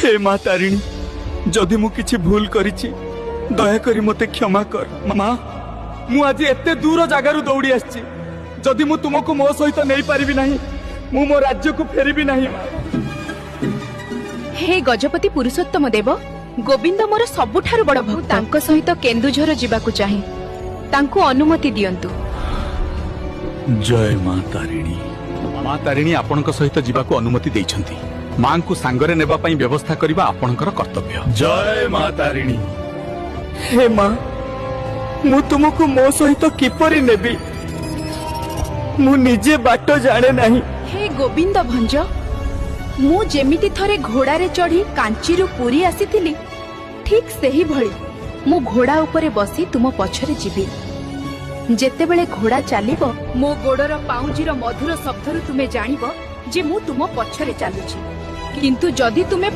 ହେ ମା ତାରିଣୀ, ଯଦି ମୁଁ କିଛି ଭୁଲ କରିଛି ଦୟାକରି ମୋତେ କ୍ଷମା କର। ମା, ମୁଁ ଆଜି ଏତେ ଦୂର ଜାଗାରୁ ଦୌଡ଼ି ଆସିଛି। ଯଦି ମୁଁ ତୁମକୁ ମୋ ସହିତ ନେଇପାରିବି ନାହିଁ, ମୁଁ ମୋ ରାଜ୍ୟକୁ ଫେରିବି ନାହିଁ। ହେ ଗଜପତି ପୁରୁଷୋତ୍ତମ ଦେବ, ଗୋବିନ୍ଦ ମୋର ସବୁଠାରୁ ବଡ ଭକ୍ତ। ତାଙ୍କ ସହିତ କେନ୍ଦୁଝର ଯିବାକୁ ଚାହେଁ। ତାଙ୍କୁ ଅନୁମତି ଦିଅନ୍ତୁ। ଜୟ ମା ତାରିଣୀ। ମା ତାରିଣୀ ଆପଣଙ୍କ ସହିତ ଯିବାକୁ ଅନୁମତି ଦେଇଛନ୍ତି। ମାଙ୍କୁ ସାଙ୍ଗରେ ନେବା ପାଇଁ ବ୍ୟବସ୍ଥା କରିବା ଆପଣଙ୍କର କର୍ତ୍ତବ୍ୟ। ଜୟ ମା ତାରିଣୀ। ହେ ମା, ମୁଁ ତୁମକୁ ମୋ ସହିତ କିପରି ନେବି? ମୁଁ ନିଜେ ବାଟ ଜାଣେ ନାହିଁ। ହେ ଗୋବିନ୍ଦ ଭଞ୍ଜ, ମୁଁ ଯେମିତି ଥରେ ଘୋଡ଼ାରେ ଚଢି କାଞ୍ଚିରୁ ପୁରୀ ଆସିଥିଲି, ଠିକ୍ ସେହିଭଳି ମୁଁ ଘୋଡ଼ା ଉପରେ ବସି ତୁମ ପଛରେ ଯିବି। ଯେତେବେଳେ ଘୋଡ଼ା ଚାଲିବ, ମୋ ଗୋଡ଼ର ପାଉଁଜିର ମଧୁର ଶବ୍ଦରୁ ତୁମେ ଜାଣିବ ଯେ ମୁଁ ତୁମ ପଛରେ ଚାଲୁଛି। କିନ୍ତୁ ଯଦି ତୁମେ